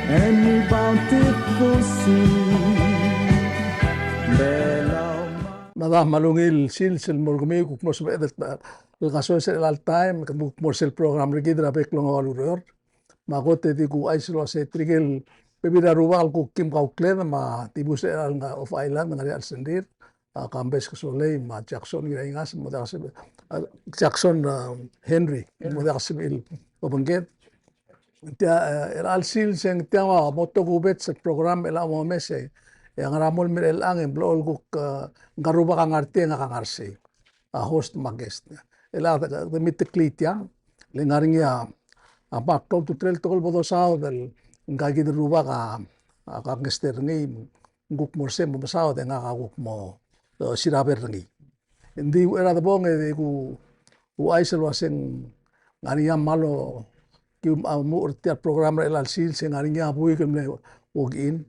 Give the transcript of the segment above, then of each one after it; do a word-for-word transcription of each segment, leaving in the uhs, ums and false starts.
Any bountiful sea, Belau. Mada me a ungil sils el mo er kemiu, kuk mo sebeched el kasoes er chelecha el taem, kuk mo er sel program er kid er a bek el ongeua el ureor. Me a kot e di kuchais el uase tirke el bebil er a rubak el kuk kim kaukled me a dibus er chelecha el ngar er a off island, ngar er a chelsel a Kambes Kesolei me a Jackson Ngiraingas, mo diak sebechel, a, Jackson, a, Henry, mo diak sebechel obengked. Tia, e, er a chelsel se ng tia a mo tokubets el program er chelecha el mo omes e, e a ngar er a mong el mei er chelechang e ng blechoel kuk, e, ngka el rubak a ngar tia e ngak a ngar sei. A host me a guest. Er chelecha de meet el klii tiang, le ngar er ngii a, a bek el klou a ultutelel tekoi el bo dosaod el ngka kid el rubak a, a guest er ngii, ng kuk mo er sei me mesaod e ngak a kuk mo, e, siraber er ngii. Ng di uchei er a debong e di ku, kuchais el uase ng ngar er ngii a mlo, ki, a, mo er tia el program er chelecha el sils e ng ngar er ngii a buik el mle walk in.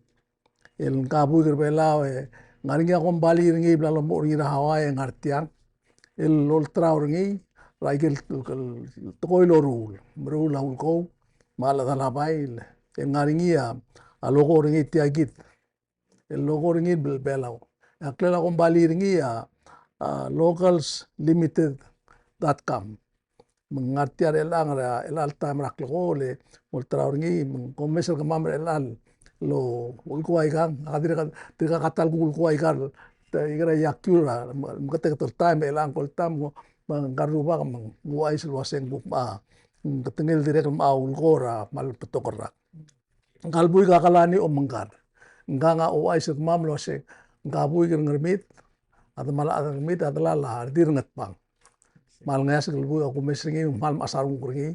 El ngka buik er Belau e ng ngar er ngii a kombalii er ngii el bla lomuchel er ngii er a Hawaii e ngar tiang. El olterau er ngii er a ikel, el tekoi el loruul, meruul a ulkou me a chelecha el bai, el ngar er ngii a, a logo er ngii tia kid. El logo er ngii el Belau. A ngklel a kombalii er ngii a, a, locals limited dot com. Me ng ngar tia er chelechang er a, er chelecha el taem er a klekool e olterau er ngii, me ng komes el kemam er chelecha el, el ulkua ikang, a dirrek, dirrek a ta el kuk ulkua ikang, te, iker a iakiu er a, me, meketeket el taem, er chelechang ko el taem, me ngka el rubak, me ng uaisei el uase ng kuk, a, ng ketengel dirrek el mo ulkua er a, me a lebetok el rak. Ngka el buik a Kalani Omengkar. Ngkang a ouchais el kemam el uase, ngka buik er Ngermid, a demal a Ngermid, a delal a Redirrengetbang. Me a lengeasek el buik a kumes er ngii, me a mechas a renguk er ngii,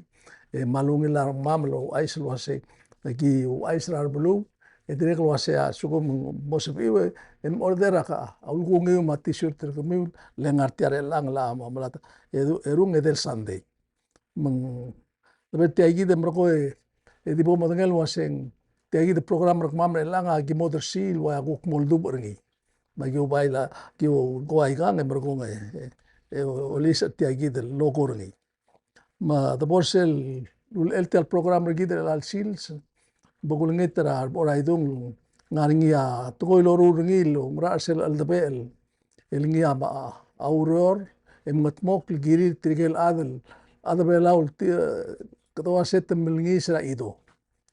e me a ungil a rengmam el ouchais el uase, e ki ouchais er a rebeluu, e dirrek el uase a lsekum ng mo sebechiu, e, e mo order a ka, a ulkungiu me a t-shirt er kemiu, le ngar tia er chelechang el mo melata, e du, e rung e di el Sunday. Me ng, le tia kid e merekong e, e di bo modengei el uase ng, tia kid el program er kemam er chelechang a ki mo dersii el ua kuk mo oldubech er ngii. Me a ki ubai el, ki ulkua ikang e merekong e, e, e, olisech tia kid el logo er ngii. Me a debo er sel, ulechel tia el program er kid er chelecha el sils, bo kulengit er a, bo er a idung, ngar er ngii a tekoi el loruul er ngii el, ngar er sel cheldebechel, el ngii a, a ureor, e mengetmokl el kirir tirke el chad el, chad er Belau el ti, e, kede uase te mlengiis er a chido.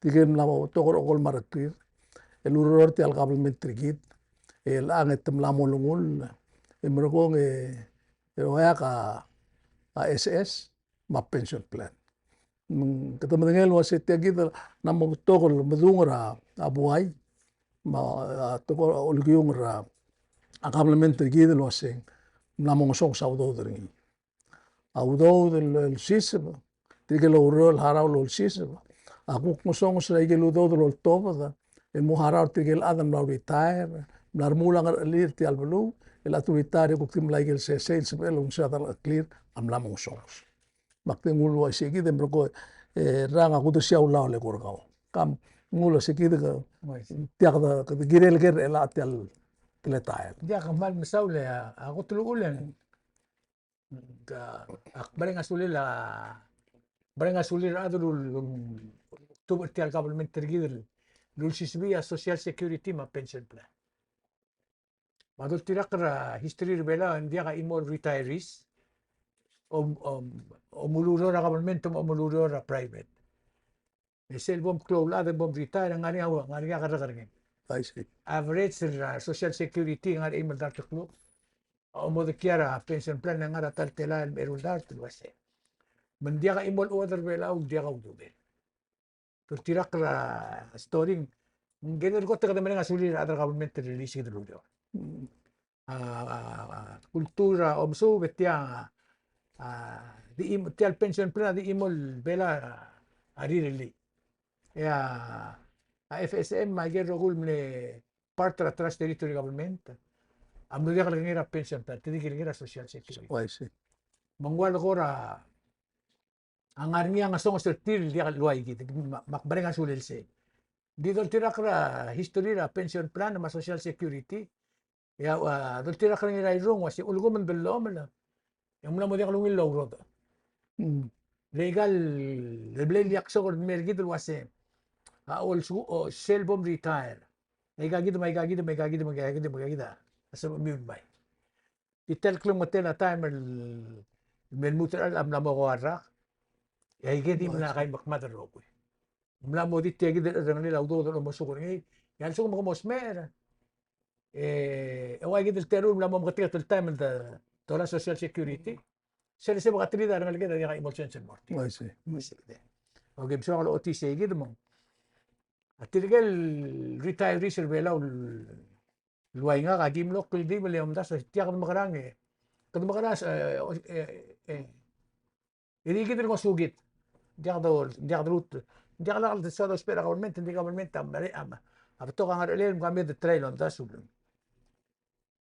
Tirke el mla mo betok er a okol me a rekrir el ureor tia el kabelment er kid, e chelechang e te mla mo olengull, e merekong e, e oeak a, a SS, me a pension plan. Me ng, kede medengei el uase tia kid a mla mo betok el medung er a, a buai, me a, a, tekoi er a olekiung er a, a kabelment er kid el uase ng mla mo ngesonges a udoud er ngii. A udoud el, el siseb, tirke el oureor el harau el olsiseb, a kuk ngesonges er a ikel udoud el oltobed, el mo harau er tirke el chad el mla retire, mla remuul a ngerchelir er tia el beluu, el a te retire e kuk di mla ikel sesei el sebechel el olengeseu a delecheklir a mla mo ngesonges. Me ak di nguu el uaisei kid e merekong, e, rang a kudersii a ulaol e ko er kau. Kam nguu el uaisei kid ke, tia kede, kede kirel ker er chelecha tia el teletael. Diak, kmal mesaul e, a, a kot el uchul e ng, ka, ak mereng a sulir a, mereng a sulir a chad el ul, ul, tubech er tia el kabelment er kid el ulsisebii a social security me a pension plan. Me a doltirakl er a history er Belau, ng diak a chimo el retirees, om, om, omelureor er a government, om, omelureor er a private. E sel bom klou el chad e bom retire, ng ngar er ngii a, ng ngar er ngii a kerrekerngem. I see. Average er a social security, ng ngar er a eim el dart el kluk. A omodekiar a pension plan, ng ngar er a ta el telael me a eru el dart el uaisei. Me ng diak a chimo el chuodel er Belau, ng diak a ududel. Doltirakl er a story, ng kede kot e kede mereng a sulir a rechad er a government el release kid el ureor. Mm. A, a, a, kultura, omesuub e tia, a, di chim-, tia el pension plan a di chimo el Belau a rirellii. E a, a FSM me a ikel rokui el mle part er a Trust Territory Government a mlo diak lekengei er a pension plan, te di kilengei er a social security. Oh, I see. Me ng ua le kora a ngar er ngii a ngesonges er tir el diak el uai kid, me ak mereng a sulel sei. Di doltirakl er a history er a pension plan me a social security, e a, a, doltirakl er ngii er a irung el uase ulekum ng dellomel, e ng mla mo diak lungil el ourodech. Mm. Le ikal, le blal ileakl sokl er kid el uase, a olsuk, o, sel bom retire. Aika kid me aika kid me aika kid me aika kid me aika kid a sebechemiu el mai. Di tia el klemengetel a taem el me lmuut er a mla mo ko a rak. E aike di mla kaimekmad el rokui. Mla mo di tia kid el cherrengelel a udoud el omosuk er ngii. E a lsekum ke mo smecher, e, e ua kid el teru el mla mo meketeket el taem el de, dolai a Social Security. Sel sebechel a telid a rengeleked a diak a chimo el sens el mo er tir. I see. Okay, me soak el ochotii sei kid me ng. A tirke el retirees er Belau el ua ngak a ki mlo kldibel e omdasu e tia kede mekerang e. Kede mekerang e, e, e, e di kid el ngosukid. Diak do, diak do lmuut, diak lak el soad a ousbech er a government, ng di government a mle, a, a betok a ngerchelel me ka me de try el omdasu.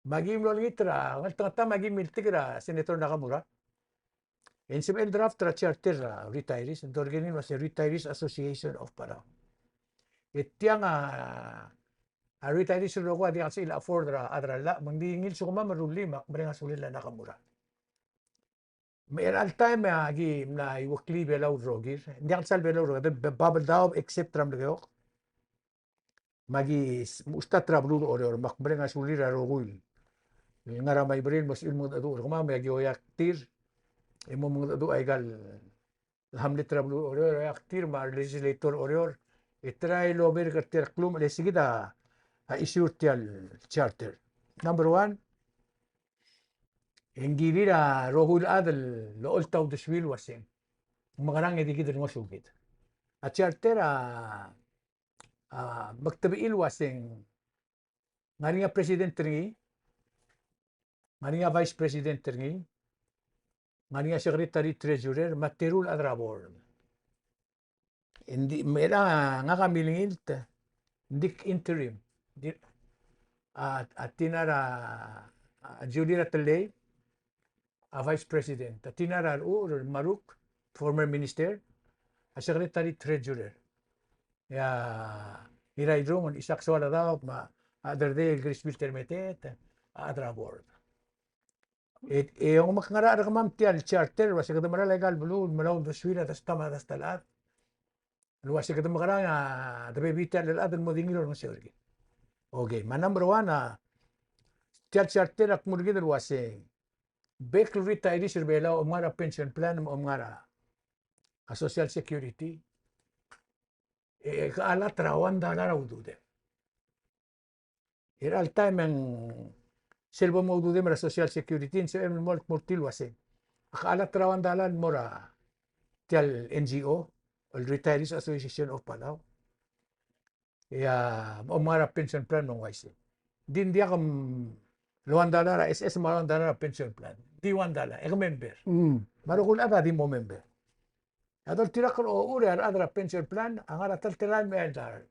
Me aki mlo olengit er a, ngeltengat me aki miltik er a Senator Nakamura. E ng sebechel el draft er a charter er a retirees, ng dolekoi er ngii el uase Retirees Association of Palau. E tiang a, a retirees el rokui a diak el sebechir el afford er a chad er a llach, me ng di ngii el sukemam el rullii me ak mereng a sulel a Nakamura. Me er a chelecha el taem e aki mla iueklii Belau el rokir. Ng diak el sal Belau el rokir, e Be-, Babeldaob except er a Melekeok. Me aki s-, mo start er a beluu er Oreor, me ak mereng a sulir a rokui el ngar er a Maiberil el mo sebechir el mengedecheduch er kemam, me aki oeak tir, e mo mengedecheduch aika el hamlet er a beluu er Oreor, oeak tir me a re legislator er Oreor, e try el oberk er tia el klumech, e le sei kid a, a issue er tia el charter. Number one, e ng kirir a rokui el chad el ocholt a uldesuir el uaseng, ng mekerang e di kid el ngosukid. A charter a, a, mektebechiil el uaseng, ng ngar er ngii a president er ngii, ng ngar er ngii a vice president er ngii, ng ngar er ngii a secretary treasurer, me a teru el chad er a board. Ng di, me er a ngak a milengilt, ng di ak interim. Di, a, a Tina er a, a Julie er a Tellei, a vice president. A Tina er a Rechucher, Maruk, former minister, a secretary treasurer. E a Irrai Rung, Isaac Soaladaob, me a Chederdei el Grace Bill Termeteet, a chad er a board. E, e ng mo ngar er a, er kemam tia el charter, el uase kede merael aika el beluu, el mla uldesuir a dasta me a dasta el chad. El uase kede mekerang a, de bebil tia el chad el mo di ngii el olengeseu er kid. Okay, me a number one a, tia el charter a kmu er kid el uase, bek el retirees er Belau a mo ngar er a pension plan, a mo ngar er a, a social security. E, e ke allow er a one dollar a ududem. Er a chelecha el taem e ng sel bo mo ududem er a Social Security, ng sebechem el mo kmo er tir el uase, ak allow er a one dollar el mo er a tia el N G O, el Retirees Association of Palau. E a, mo ngar er a pension plan me ng uaisei. Di ng diak el one dollar a S S me a one dollar a pension plan. Di one dollar, e ke member. Mm. Me a rokui el chad a di mo member. A doltirakl er a ochur e a rechad er a pension plan a ngar er a ta el telael me a eai el dollar.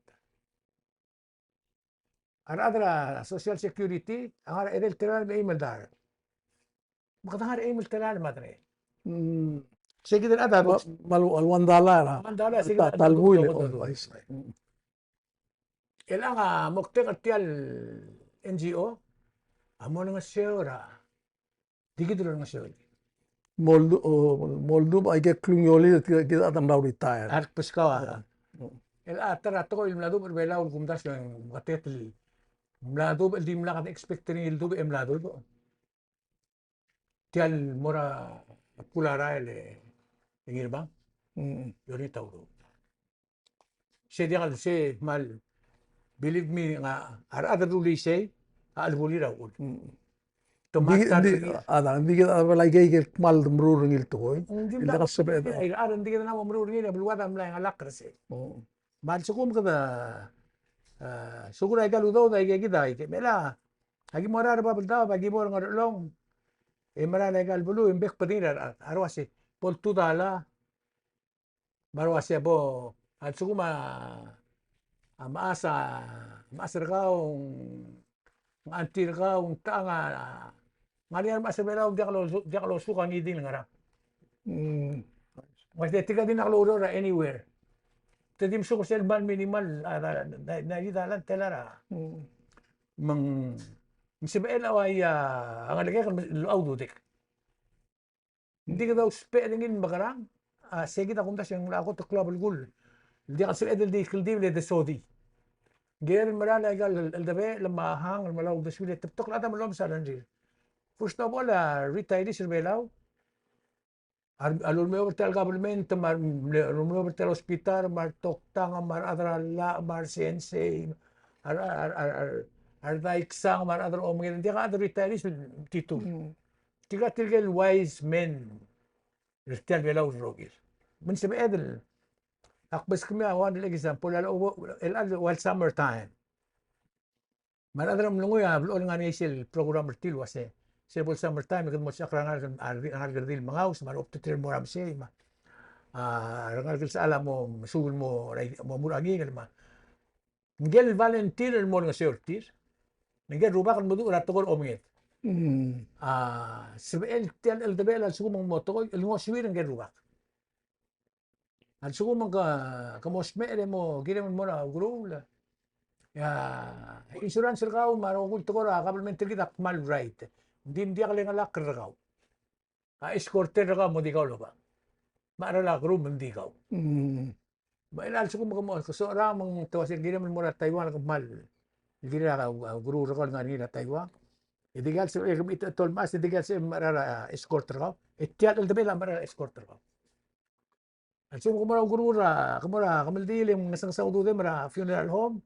A rechad er a Social Security a ngar er a edei el telael me a eim el dollar. Me kede ngar er a eim el telael me a edei. Mm. Sei kid el chad a, me a, me a one dollar a, one dollar, sei kid a ta el buil. Mm. El a moktek er tia el N G O a mo olengeseu er a Di kid el olengeseu. Mo ldu-, o, mo ldu-, aike el klungiolel, kid, kid a chad a mla retire. A rekbeskau a. Mm. El a ta er a tekoi el mla dubech er Belau el kumdasu e ng meketeketang el mla dubech el dimlak de expect er ngii el dubech e mla dubech. Tia el mo er a bkul a rael e Ngirmang. Mm. Iorita Uruch. Se diak el se kmal, believe me, ng a rechad el rullii sei a chelebulir a uchul. Mm. Te di, mata di, er ngii. A da, di kid a bla ike, ike el kmal meruul er ngii el tekoi. Mm, di el mla, diak el sebeched. A rechad, di kid a mla mo meruul er ngii, e a beluad a mla ngalek er sei. Mm. Me a lsekum kede, a, sekur a ika el udoud a ike kid a ike. Me a, aki mo er a Babeldaob, aki mo er a Ngerchelong. E merael aika el beluu, e ng bek el bedengir a rechad, a rua se, bo el two dollar, me a rua se bo, a lsekum a, a mechas a, mechas er kau, ng auntie er kau, ng techang a, ng ngar er ngii a remechas er Belau, diak lo-, diak losuk a ngii di el ngerang. Mm. Ng uaisei, tirka di ngak loureor er a anywhere. Te di mesuk er sel kmal minimal, a, na, na, na, di dalan tela er a. Mm. Me ng, ng sebechel a ua ia, a ngelekek el, el ududek. Ng di kede ousbech er ngii el mekerang, a, se kid a kumdasu e ng mla kot el klou a belkul. el diak el sebeched el di kldibel e de sodii. Ng kirel el mera el aika el cheldebechel me a hang el mla uldesuir e te betok el chad a melomes a rengrir. First of all, a retirees er Belau a, a lulemeob er tia el government, me a lulemeob er tia el hospital, me a retoktang, me a rechad er a llach, me a resensei, a re, a re, a re, a re daiksang, me a rechad er a omenged, ng diak a chad el retirees el titur. Mm. Tirka tirke el wise men er tia el Belau el rokir. Me ng sebeched el, ak beskemiu a one el example, el, el, el, el summer time. Me a rechad er a mlengui a blechoel ngar er ngii sel program er tir el uase, sel bo el summer time, e kede mo sebechek er a rengalek, a rengalek el redil mengaus, me a reobteter el mo er a mesei, me a, a rengalek el sechal a mo mesuub el mo, mo mur a ngingel, me a ngike el volunteer el mo olengeseu er tir, ngike el rubak el meduch er a tekoi er a omenged. Mm. A, sebechel tia el cheldebechel a lsekum ng mo tekoi el ngosuir ngike el rubak. A lsekum ng ke, ke mo smecher e mo kirem el mo er a ukeruul, e a insurance er kau me a rokui el tekoi er a government er kid a kmal right. Ng di ng diak lengelakl er kau. A escort er kau a mo di kau el oba. Me a cheral a keruul me ng di kau. Mm. Me a lsekum ke mo, ke socherang me te uase ng kirem el mo er a Taiwan, ke kmal, el kirel a, a ukeruul er kau el ngar er ngii er a Taiwan. E dikea el sebechel, e ke mechitechut el mechas, e dikea el sebechel el mechar a escort er kau. E tia el cheldebechel a mechar a escort er kau. A lsekum ke mo er a ukeruul er a, ke mo er a kemeldiil e ng ngesengesau a ududem er a funeral home.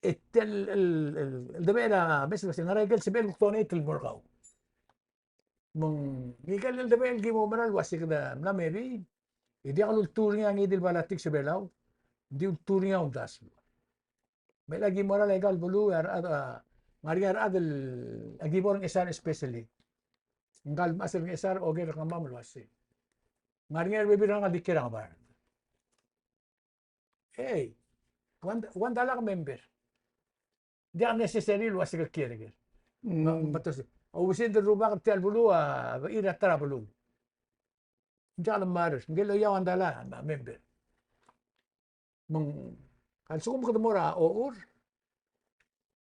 E tia el, el, el, el cheldebechel a mes el uase ng ngera ikel sebechel el kuk donate el mo er kau. Me ng ikel cheldebechel el ki mo mera el uase kede mla mebii, e diak lultuil er ngii a ngii di el politics er Belau, ng di ultuil er ngii a uldasu. Me chelecha ki mo er a ikal beluu, a rechad, a, ngar er ngii a rechad el, a ki bo er a Ngchesar especially. Ngkal mechas er a Ngchesar a oker er kemam el uase, ngar er ngii a rebebil er ngak el di kiei er a Ngebard. Ei, one, one dollar a member. Diak necessary el uase ke kiei er ker. Mm. Me, me te uase, a oubes e ng di rubak er tia el beluu a bechil er a ta er a beluu. Ng diak le matter, ngike el loia one dollar a member. Me ng, a lsekum kede mo er a ochur,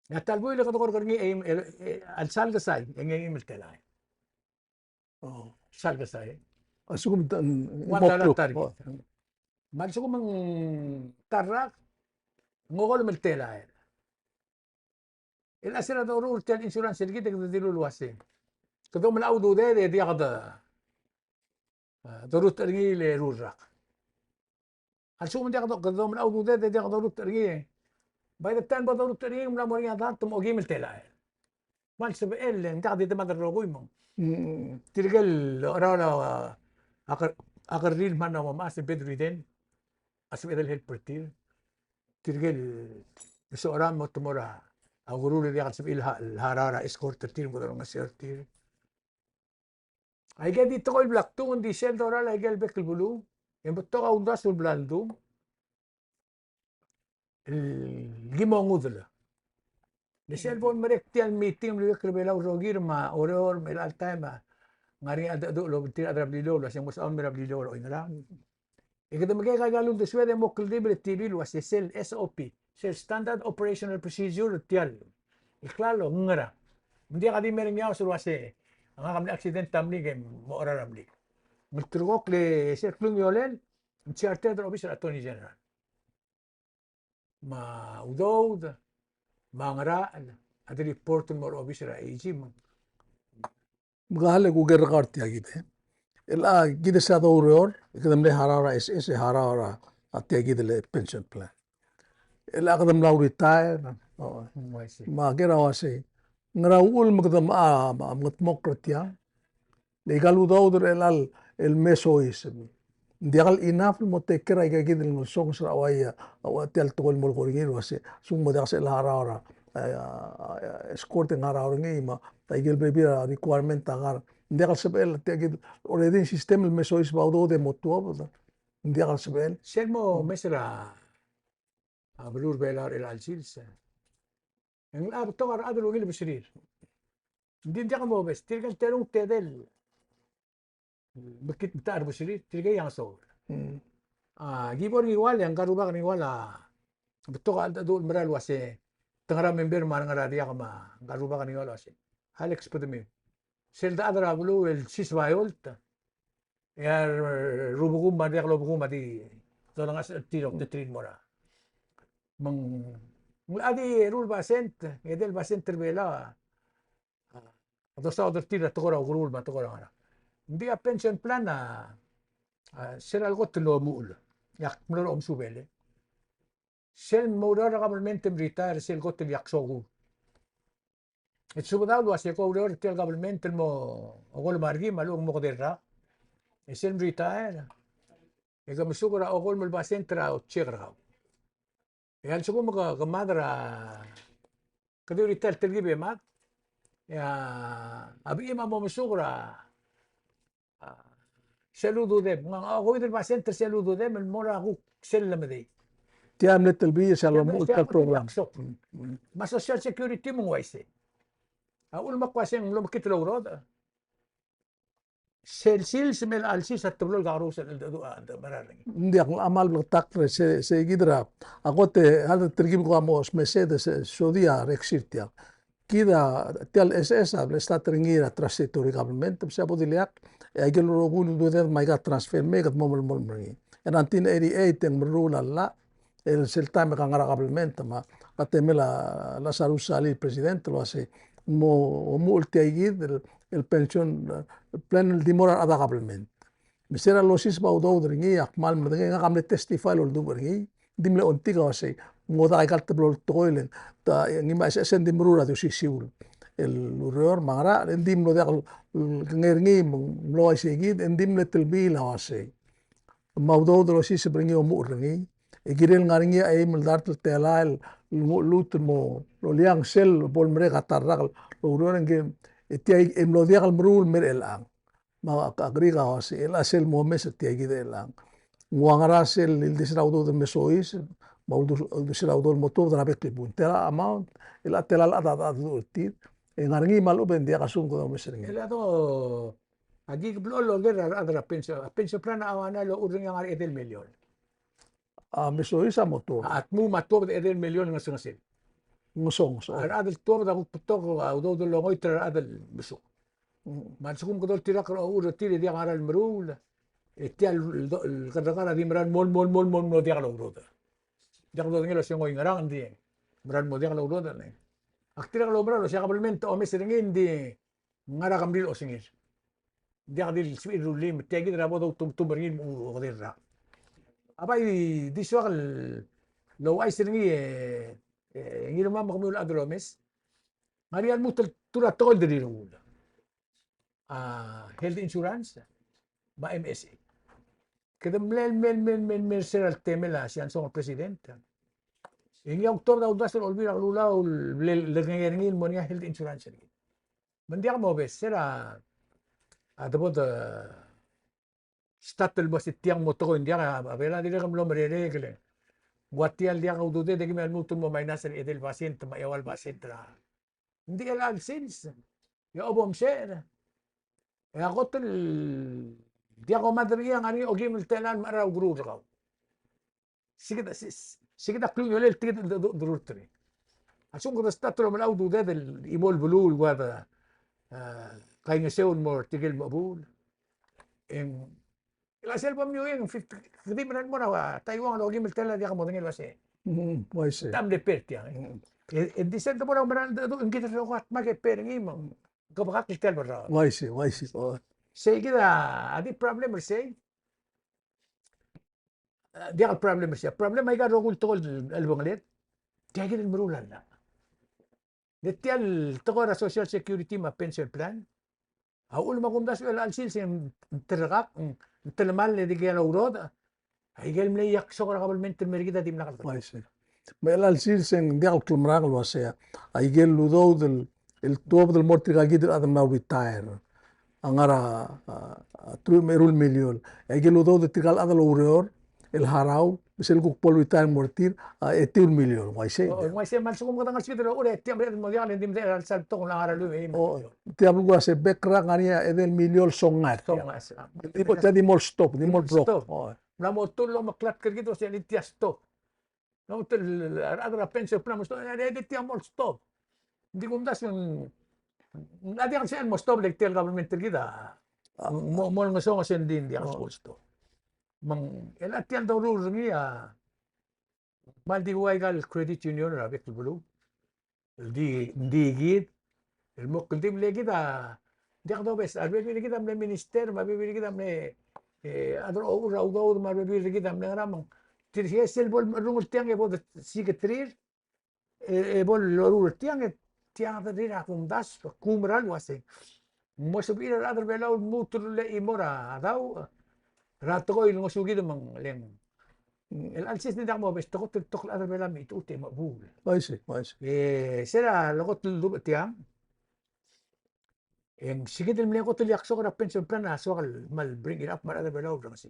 e a ta el buil e kede kora er ngii e, e, e, a lsal kesai, e ng eim el telael. Oh. Sal kesai. A lsekum ta, one dollar a ta er kid. Oh. Me a lsekum ng ta el rak, ng okolem el telael. El a sel doruul er tia el insurance er kid e kede dilu el uase, kede omelai a ududed e diak de, a, doruul er ngii el eru el rak. A lsekum ng diak do-, kede omelai a ududed e diak doruul er ngii. By the time bo doruul er ngii, ng mla mo er ngii a dart me a okeim el telael. Me a lsebechel e ng diak di demad el rokui me ng. Mm. Tirke el, a, a, a ker-, a kerrir me a mla mo mechas el bedridden, a sebeched el help er tir. Tirke el socherang me te mo er a ukeruul e diak el sebechir el ha-, el harau er a escort er tir, me kede olengeseu er tir. Aike di tekoi el bla kdung, ng di sel dorael aike el bek el beluu, e ng betok a uldasu el bla ldung el ki mo ngudel. Le sel bo lemerek tia el meeting el mle bek er a Belau el rokir me a Oreor me a chelecha el taem a ngar er ngii a cheldecheduch el obengterir a rechad er a Beliliou el uase ng mo sebechel el mei er a Beliliou el oingerang. E kede mekek a ikal uldesued e mo kldibel er a T V el uase sel S O P, sel Standard Operational Procedure er tia el klalo ng ngerang. Ng diak a di mei er ngii a uase, a ngak a mle accident a mlik e mo cherar a mlik. Ng ulterekokl e sel klungiolel, ng chartered er a obis er a Attorney General. Me a udoud, me a ngerachel, a di report el mo er a obis er a A G me ng Me ka le kuker er kau er tia kid e. El a kid e se a doureor, e kede mle harau er a S S, e harau er a tia kid el pension plan. El a kede mla retire, o. Mm, I see. Me a ker a uasei, ngera uchul me kede mo, a, mo mengetmokl er tiang. Le ikal udoud er chelechang el me soiseb. Ng diak el enough el mo take care er aika kid el ngesonges er a uaia, a ua tia el tekoi el mo lekoi er ngii el uase, a lsekum ng mo diak sel harau er a, a, a, escort e ng harau er ngii me a ikel bebil er a requirement a kar. Ng diak el sebechel tia kid, already ng system el me soiseb a udoud e mo tuobed. Ng diak el sebechel. Sel mo mes er a, a beluu er a Belau er chelecha el sils e ng locha betok a rechad el ungil beserir. Ng di ng diak mobes, tirke el terung tedei el mekngit me te er a beserir, tirke a ngeso. Mm. A, ki bo er a Ngiwal, e ngka el rubak er a Ngiwal a betok a cheldecheduch el mera el uase, te ngar er a member me a ngar er a diak me a ngka el rubak er a Ngiwal a uase, Alex, bedemiu. Sel dechad er a beluu el siseb a eolt, e a rebekum me a diak el obekum a di dolengasech er tir a ultutelel el mo er a. Me ng, ng locha di eru el basent, edei el basent er a Belau a, a dosaod er tir a tekoi er a ukeruul me a tekoi er a ngerang. Ng di a pension plan a, a sel lekot el omuchel. Ak mlo er a omesubel e. Sel mo oureor er a government e mretire, sel lekot el diak sokuul. E te subedau el uase ke oureor er tia el government el mo okolem a rekil me a lechub e ng mo kedei el rak. E sel mretire e ke mesuk er a okolem el basent er a check er kau. E a lsekum ke, ke mad er a, ke di retire, telkib e mad, e a bechim a mo mesuk er a, a, sel ududem, ng, ng okeuid el basent er sel ududem el mo er a kuk sel lemedei. Tia mle telbiil er sel omuchel el program. Me a Social Security me ng uaisei. A uchul me ak uase ng mlo mekngit el ourodech, sel sils me a chelecha el sils a teblo el kakerous el cheldecheduch a, a, mera er ngii. Ng diak, a kmal bleketakl er se, se kid er a, a kot e a telkib el kuk mo smesed e se, sodii a reksir tiang. Kid a, tia el S S a bla start er ngii er a statutory government, me se a bo dileakl, e aike el rokui el ududed me aika a transfer me kede mo melemolem er ngii. E nineteen eighty-eight e ng meruul a llach, el sel taem e ke ngar er a government, me a temel a Lazarus Salii el president el uase ng mo omuchel tia kid el, el pension, eh, plan el di mo er a rechad er a government. Me se er a losiseb a udoud er ngii, ak kmal medengei, ngak a mle testify el oldubech er ngii, ng di mle ongtik a uasei, ng mo diak aika el teblo el tekoi el, ta, ngii me a S S e ng di meruul a di osisiu el ureor me a ngerang, e ng di mlo diak el, kengei er ngii, me ng mlo uaisei kid, e ng di mle telbiil a uasei. Me a udoud el osiseb er ngii e omuchel er ngii. E kirel ngar er ngii a eim el dart el telael el, el lmuut el mo loliang sel bo lemerek a ta el rak el oureor, e ng, e tia e mlo diak el meruul el mer chelechang. Me ak, ak, ak riid a uasei, el a sel momes er tia kid er chelechang. Ng ua ngera sel ildisir a udoud el me soiseb, me a uldu, uldisir a udoud el mo tuobed er a bek el bun. Tela amount, el a tela el chad a, a, a, er tir. E ngar er ngii me a lechub e ng diak a lsekum kede omes er ngii. El a do Aki blechoel el oker er a rechad er a pension, a pension plan a ua ngera el ochur er ngii a ngar er a edei el miliol. A, me soiseb a mo tuobed. A, a tmuu me a tuobed er a edei el miliol el ngesengesel. Ngesonges, a, o. A rechad el tuobed a kuk betok a udoud el longoit er a rechad el mesuk. Mm. Me a lsekum kede oltirakl er a ochur er tir e diak a ngera el meruul, e tia el, el, el kerrekar a di mera el mo, mo, mo, mo, mo diak lourodech. Diak dodengei el osengel ngerang, ng di mera el mo diak lourodech, e. Ak dirrek el oumera el uasei a kabelment a omes er ngii, ng di ng ngar er a kemril osengir. Ng diak di el sebechir el rullii, me tia kid er a bo doutumtum er ngii el mo okedei el rak. A bai di soak el ouchais er ngii e, e, ngii me a kemiu el chad el omes. Ng ngar er ngii a lmuut el tuu er a tekoi el deriruul. A, health insurance, me a M S A. Kede mle, mle, mle, mle, mle er se er a temel a Siansong el president. E ngii a tuobed a uldasu er a Olbiil er a Kelulau el mle, mle kengei er ngii el mo er ngii a health insurance er ngii. Me ng diak mobes, se er a, a debo de start el bo se tiang mo tekoi, ng diak a, a Belau a dirrek el mlo merek el, ng ua tia el diak a ududed e kemiu a lmuut el mo minus er a edei el basent, me a eua el basent er a. Ng di chelecha el sils, e a bo msecher. E a kot el diak omad er ngii a ngar er ngii a okeim el telael el mechar a ukeruul er kau. Se kid a, se, se kid a klungiolel tia kid el de, de, de, de, a lsekum kede start el omelai a ududed el chimo el beluu el ua de, e, kaingeseu el mo er tirke el mechebuul. E ng, el a sel bo mniuii e ng fifty, kede di mera el mo er a Taiwan el okeim el telael a diak modengei el uasei. Mm, uaisei. Te mle per tiang, e. Mm. E, e ng di sel debo er a oumera el de, de, ng kid el rokui a dmak e per ngii me ng kebekakl tia el berraod. Uaisei, uaisei. O. Sei kid a, a di problem er sei. E, diak el problem er sei. Problem aika el rokui el tekoi el, el bengeled. Tia kid el meruul a llach. Le tia el tekoi er a Social Security me a pension plan a uchul me a kumdasu e chelecha el sils e ng terrekakl, ng telemall e dikea lourodech. Aike el mle iaksok er a kabelment el mer kid a dimlak el tekoi. Uaisei. Me chelecha el sils e ng diak el klemerang el uasei a, aike el udoud el, el tuobed el mo er tirka kid el chad el mla retire a ngar er a, a, a, teruich me a eru el miliol. E aike el udoud er tirka el chad el oureor el harau, me sel kuk bo el retire el mo er tir, a, etiu el miliol, ng uaisei. O, ng uaisei, me a lsekum kede ngar er se kid el ochur e tia el mo diak le ng di medechel a lsal betok el ngar er a lluich me a eim el miliol. O, tia belkul a se bek el rak ng ngar er ngii a edei el miliol song ngar. Song ngar, a. Di bo, tia di mo el stop, di mo el block. Stop. O. Mla mo tuu el omeklatk er kid el uasei tia stop. No, tia el, a rechad er a pension plan a mo stop, e, e, e, tia mo el stop. Ng di kumdasu ng, ng diak el sebechel el mo stop le tia el government er kid a mo, mo ngesonges e ng di, ng diak el sebechel el stop. Me ng, el a tia el doruul er ngii a, me ng di ua ika el credit union er a bek el beluu. Ng di, ng di kid, el mo kldibel e kid a, ng diak dobes, a rebebil er kid a mle minister, me a rebebil er kid a mle, e, a chad er a ochur er a udoud, me a rebebil er kid a mle ngerang, me ng tirke sel bo lerungel tiang e bo de secretary, e, e bo loruul er tiang, e tiang a dirrek a kumdasu, kumerang el uasei. Ng mo sebechir a rechad er a Belau el lmuut el rullii a chimo er a daob er a tekoi el ngosukid me ng leng. El chelsel ng diak mobes, te kot el betok el chad er a Belau a mechitechut e mechebuul. Uaisei, uaisei. E, se er a lekot el dubech tiang, e ng se kid el mle kot el iaksok er a pension plan a soak el kmal bring it up me a rechad er a Belau el orrenges.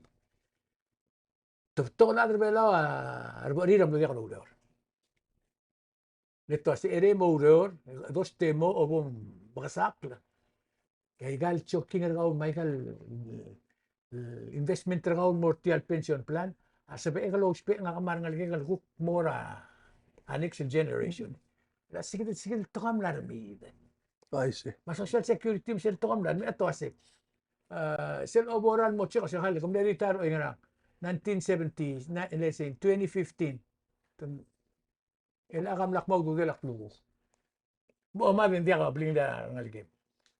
Te betok el chad er a Belau a rebecherir a mlo diak loureor. Le te uasei, er a mo oureor, doste mo, bo mekesakl. E aika el checking er kau me aika el, el investment er kau el mo er tia el pension plan, a sebechek el ousbech, ngak me a rengelekek el kuk mo er a next generation. Le se kid, se kid el tekoi a mla remiid. Uaisei. Me a social security me sel tekoi a mla remiid, e te uasei. A, sel overall mo check, se el ke mle retire er oingerang. Nineteen seventy, na, let's say, twenty fifteen. El a ka mla kmo a ududel a klukuk. Bo mad e ng diak a blingel a rengelekem.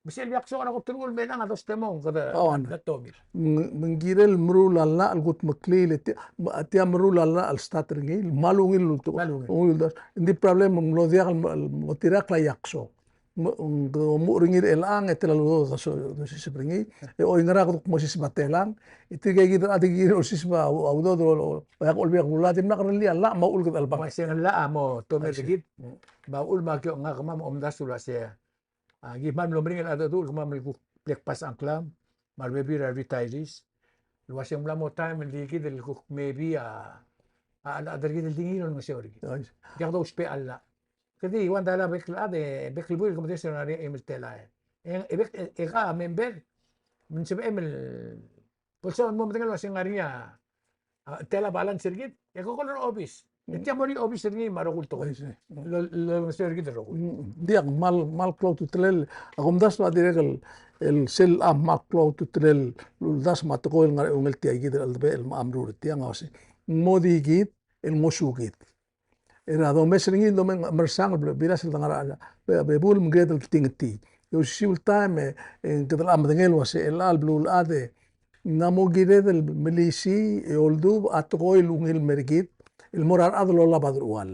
Me sel bia ksoak er a kot el uchul me ng a doste mo, kede, oh, ng, ng tomir. Me ng, me ng kirel meruul a llach el kutmeklii, e tia, tia meruul a llach el start er ngii, me a ungil el ulterekokl. Me a ungil. Ungil el uldasu. Ng di problem, ng mlo diak el, el mo tirakl a iaksok. Me, ng, ng omuchel er ngii er chelechang, e tela el udoud a so, dosiseb er ngii, e oingerang a kede kuk mo siseb a telang, e tirke kid a di kirel osiseb a udoud, o, o, Bai ak olbiil a kululad, dimlak lerellii a llach me a uchul kede chelebangel. Uaisei, ng llach a mo tomel er kid. Me a uchul me a ki, ngak kemam a omdasu el uasei, a, ki kmal mlo meringel a cheldecheduch el kemam el kuk bla kbasech a ngklam me a rebebil er a retirees. El uasei ng mla mo taem el di kid el kuk maybe a, a, a chad er kid el di ngii el olengeseu er kid. Diak dousbech a llach. Kede di ua ng diak a bek el chad, e bek el buil el kemedes e ng ngar er ngii a eim el telael. E, e bek, e, e ka member, me ng sebechem el, bo lsoak el mo medengei el uasei ng ngar er ngii a, a, tela balance er kid, e ke call er a obis. E tia mo er ngii a obis er ngii me a rokui el tekoi. Uaisei. Lo, lo, olengeseu er kid el rokui. Mm, diak, kmal, kmal klou a ultutelel, a kumdasu a dirrek el, el sel a kmal klou a ultutelel el uldasu me a tekoi el ngar er a eungel tia kid el cheldebechel me a meruul er tiang a uasei. Ng mo di kid, el ngosukid. Er a domes er ngii el domes, mersang el bla, bilas el dengar er a, be, bebul me ng kired el tingetii. E osisiu el taem e, e kede locha medengei el uasei chelecha el beluulechad e ng mo kired el melisiich e oldubech a tekoi el ungil el mer kid el mo er a rechad el olab a deruchall.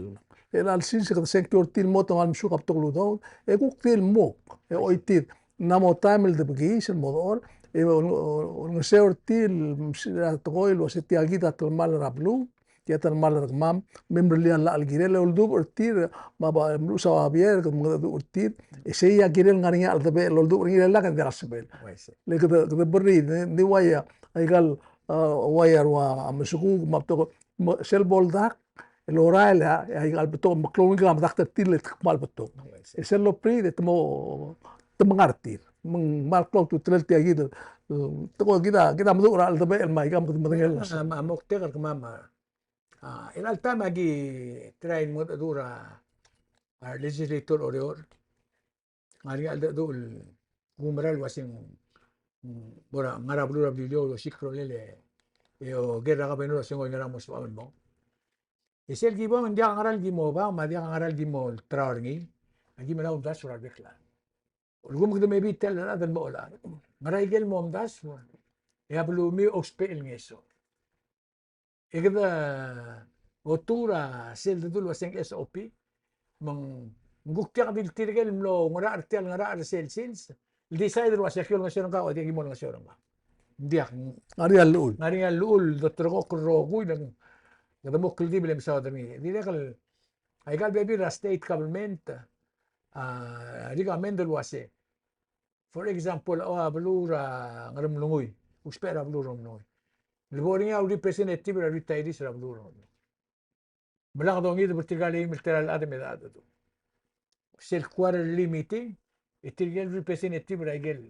Chelecha el sils e kede sengkio er tir el mo te kmal mesuk a betok el udoud e kuk di el muk e choitii. Ng mo taem el debekiis el mo dechor e ol, ol, olengeseu er tir el mesisiich a tekoi el uasei tia kid a telemall er a beluu, tia telemall er kemam, me merellii a llach el kirel, e oldubech er tir, me a ba, meluches a babier, kede mengedecheduch er tir, e sei a kirel ngar er ngii a cheldebechel el oldubech er ngii el lak e ng diak a sebechel. Uaisei. Le kede, kede berriid, ng di, ng di ua ia, aika el, a, ua ia rua, a, mesekuk, me a betok, me, sel bo ldak, el orael, a, aika el betok, me klou el ngii a medakt er tir, le te kmal betok. Uaisei. E sel lobriid, e te mo, te mengar er tir. Me ng kmal klou a ultutelel tia kid, e, tekoi kid a, kid a meduch er a cheldebechel me aika me kede medengei el uasei. A, me a moktek er kemam a, a, chelecha el taem a ki try el mengedecheduch er a, a, legislator er Oreor. Ngar er ngii a cheldecheduch el kumerang el uasei ng, mm, bo er a, ngar er a beluu er a Beliliou el osiik a rolel e, e oker er a governor el uasei ng oingerang a mo sebecham el mo. E sel ki bong, ng diak a ngera el ki mo bang, me a diak a ngera el ki mo olterau er ngii, a ki mla omdasu er a rebek el chad. Lsekum kede maybe tell er a rechad el mo, ngera ikel mo omdasu, e a belumiu a ousbech el ngeso. E kede otuu er a sel dedu el uaseng S O P, me ng kuk diak di le tirke el mlo ngerachel er tia el ngerachel er sel sils, el decide el uasei aki olengeseu er ngkau, e diak ki mo olengeseu er ngkau. Ng diak. Ngar er ngii a llechul. Ngar er ngii a llechul, dolterekokl el rokui, le ng, kede mo kldibel e mesaod er ngii. Dirrek el, aika el bebil er a state government, a, recommend el uasei. For example, a beluu er a Ngeremlengui, ousbech er a beluu er a Ngeremlengui. Le bo er ngii a representative er a retirees er a beluu er a Ngeremlengui. Me lak dongid er tirka el eim el telael el chad me de, sel quarterly meeting, e tirke el representative er a ikel,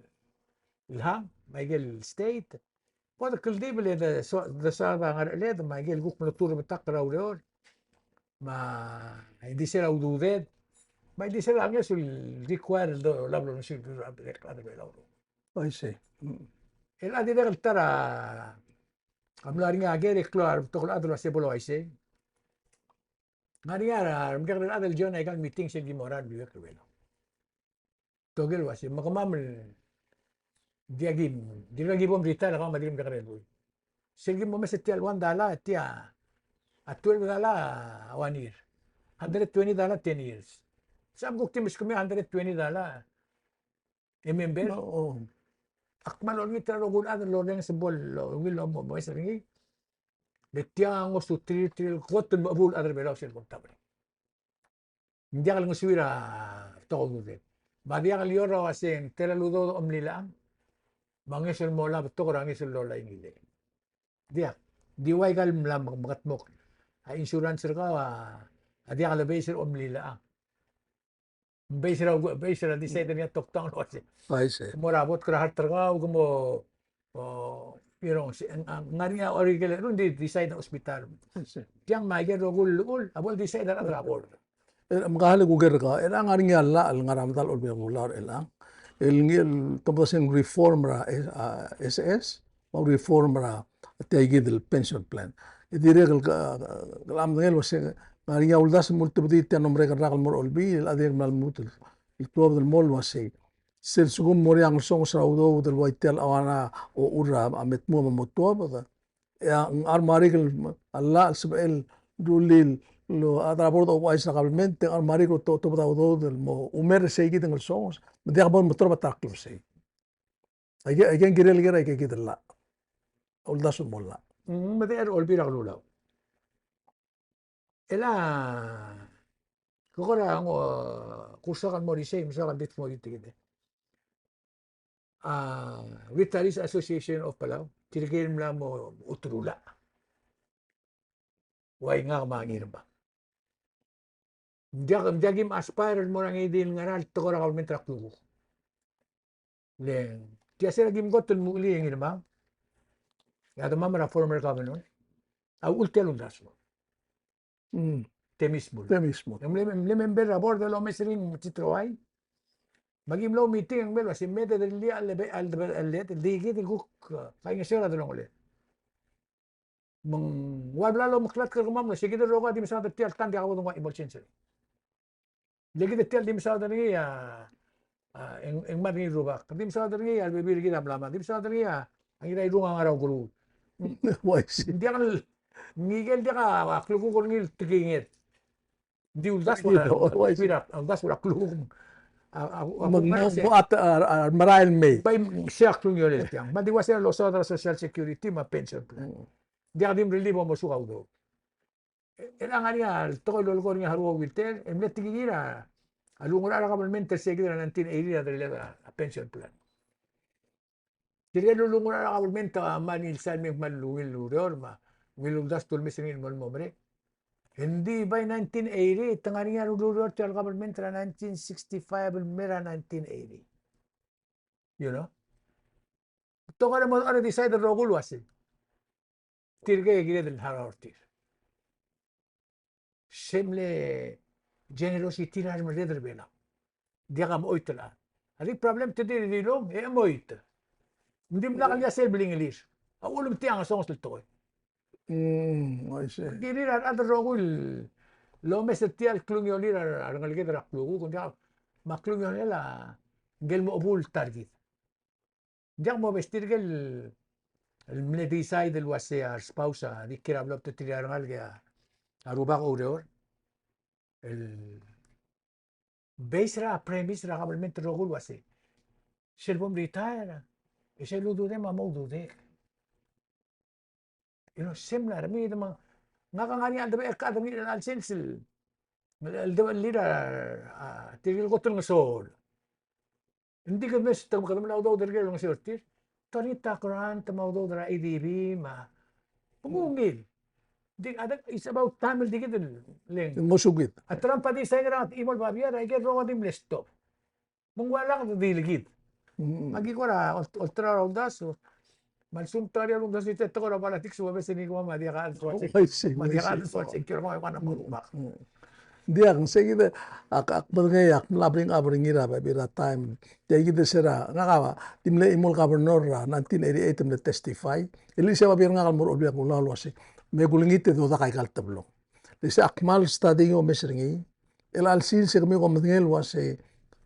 el hang, me a ikel state, bo de kldibel e de so-, de soad a ngerecheled, me a ikel kuk mlo turebetakl er a ureor, me a ildisel a ududed, me a ildisel a ngeso el require el do-, olab el olengeseu er a beluu er a Belau. I see. Mm. El a dirrek el ta er a Ka mla er ngii a ker e klou a rebetok el chad el uasei bo el uaisei. Ng ngar er ngii a remekekerei el chad el join aika el meeting sel ki mo er a New York er a Belau. Tokel uasei, me kemam el diak ki, dirkak ki bo mretire, kemam a dirk mekekerei el buil. Sel ki mo mes er tia el one dollar, tia a twelve dollar a one year. Hundred twenty dollar ten years. Sel kuk di meskemiu a hundred twenty dollar e member. Ak kmal olengit er a rokui el chad el orrenges el bo el ungil el mo mes er ngii. Le tia a ngosuterir tirke el kot el mechebuul el chad er a Belau sel bo el tabelir. Ng diak el ngesuir a betok a ududed. Me a diak el ior a uasei ng tela el udoud a omlilechang me a ngeso el molai a betok er a ngeso el lolai ngilei. Diak. Di ua ika el mla me-, mekedmokl a insurance er kau a diak le base er a omlilechang. Base er a, base er a decide er ngii a toktang el uasei. Mo er a bot er a heart er kau, ke mo, o, you know, se, ng, ng ngar er ngii a orikel er a, ng di decide a hospital. Tiang me aike el rokui el llechul a bo el decide a rechad er a board. E, me ka le kuker er kau, e ng ngar er ngii a llach el ngar er a medal a Olbiil er a Kelulau er chelechang el ngii el tomdasu el reform er a, a, S S, me a reform er a tia ikid el pension plan. E dirrek el ka, ka, ka medengei el uasei ng ngar er ngii a uldasu el mo ultebedii tia el mlo merek el rak el mo er a Olbiil, e a dirrek el mla lmuut el tuobed el mo el uasei sel lsekum ng mo er ngii a ngesonges er a udoud el ua tia el chauang a ochur a me tmuu me mo tuobed, e a ngar er a Merikel a llach el sebechel el rullii el, a rechad er a board of uaisei er a kabelment, e a ngar er a Merikel a to-, tobed a udoud el mo oumera er seikid el ngesonges, me ng diak bo el meterob a ta er a klebesei. Aike, aike ng kirel ker a ikakid el llach. A uldasu el mo llach. Mm, me de er a Olbiil er a Kelulau. E le ke kora ng, uh, kursok el mo er isei, me soak el di dmu er tir kid. A Retirees Association of Palau, tirke el mla mo ulteruul a ua ngak me a Ngirmang. Ng diak, ng diak kim aspire el mo er a ngii di el ngar er a tekoi er a kabelment er a klukuk. Le tia se er a kim kot el muchel e Ngirmang, e a demam er a former governor a uchul tia el uldasu. Mm. Temmy Shmull. Temmy Shmull. E mle, mle member er a board el omes er ngii me Chitroai. Me aki mlo meeting e ng mle uasei me de dellii a lebe-, a lebe-, a lebe-, a lebe-, di kid el kuk, uh, kaingeseu er a delongelel. Me ng ua bla lomeklatk er kemam el uasei kid el rokui a di mesaod er tia el tang, diak bo dengua emergency. Le kid tia el di mesaod er ngii a, a, e ng, e ng mad er ngii el rubak. Di mesaod er ngii a rebebil er kid a mla mad. Di mesaod er ngii a, a Ngirairung a ngar er a ukeruul. Uaisei. Ng diak el, ngike el diak a klukuk er ngii el tekinged. Di uldasu er a, uaisei, uldasu er a klukuk. A, a, a, me ng mo, mo at, a, a, merael mei. Bai se a klungiolel tiang. Me ng di ua se el losaod er a Social Security me a pension plan. Mm. Diak di mrellii bo mosuk a udoud. E, e le ng ngar er ngii a tekoi el lolekoi er ngii a Haruo Wilter, e mle tekingir a, a lungerachel er a kabelment er seikid er a nineteen eighty er a delelled a pension plan. Tirke el lungerachel er a kabelment a mle sal me ng kmal ungil el ureor me a ungil el uldasu el tulemes er ngii el mo, mo merek. Engdi by nineteen eighty, te ngar er ngii a rurureor tia el kabelment er a nineteen sixty-five el mei er a nineteen eighty. You know? Te kora mo, kora decide el rokui el uasei tirke el kired el harau er tir. Se mle generosity er a remerreder er a Belau. Diak a mo choit el chad. A di problem te di, di lung, e mo choit. Ng dimlak el ia sel blingelir. A uchul me tiang a songes el tekoi. Mm, I see. Kirir a rechad el rokui el omes er tia el klungiolir a rengeleked er a klukuk, ng diak, me a klungiolel a ngike el mo chebuul el ta er kid. Ng diak mo bes tirke el, el mle decide el uasei a respouse a di kiei er a bla btetirir a rengalek e a rubak a oureor. El base er a premise er a kabelment el rokui el uasei sel bo mretire e sel ududem a mo ududek. You know, se mla er a mei, me ngak a ngar er ngii a cheldebechel el chad er ngii er chelecha el sils el, el, el cheldebechel er a, a, tirke el kot el ngesool. Ng di kede mes, te kede mla udoud er ker el olengeseu er tir. Te ngar er ngii a grant me a udoud er a ADB me a, me ng ungil. Di, a, it's about time el di kid el leng. Ngosukid. A Trump a di sain er a chimo el babier, aike el rokui a di mle stop. Me ng ua lak di le kid. Mm. Me aki kora ol-, olterau er a uldasu. Me a lsekum te ngar er ngii a uldasu e te kora politics, ua bes e ngii kemam a diak a chad el soal sengkio. Oh, I see, I see. Me a diak a chad el soal sengkio, me a kora mo rubak. Mm. Ng diak, ng se kid a ak, ak medengei, ak mla bring up er ngii er a bebil er a taem. Tia kid se er a, ngak a di mle chimo el governor er a nineteen eighty-eight, mle testify. E le se a babier er ngak el mo er a Olbiil er a Kelulau el uase, me kulengit e dodak aika el teblong. Le se ak kmal study ngii, omes er ngii. Chelecha el sils e kemiu ko medengei el uase,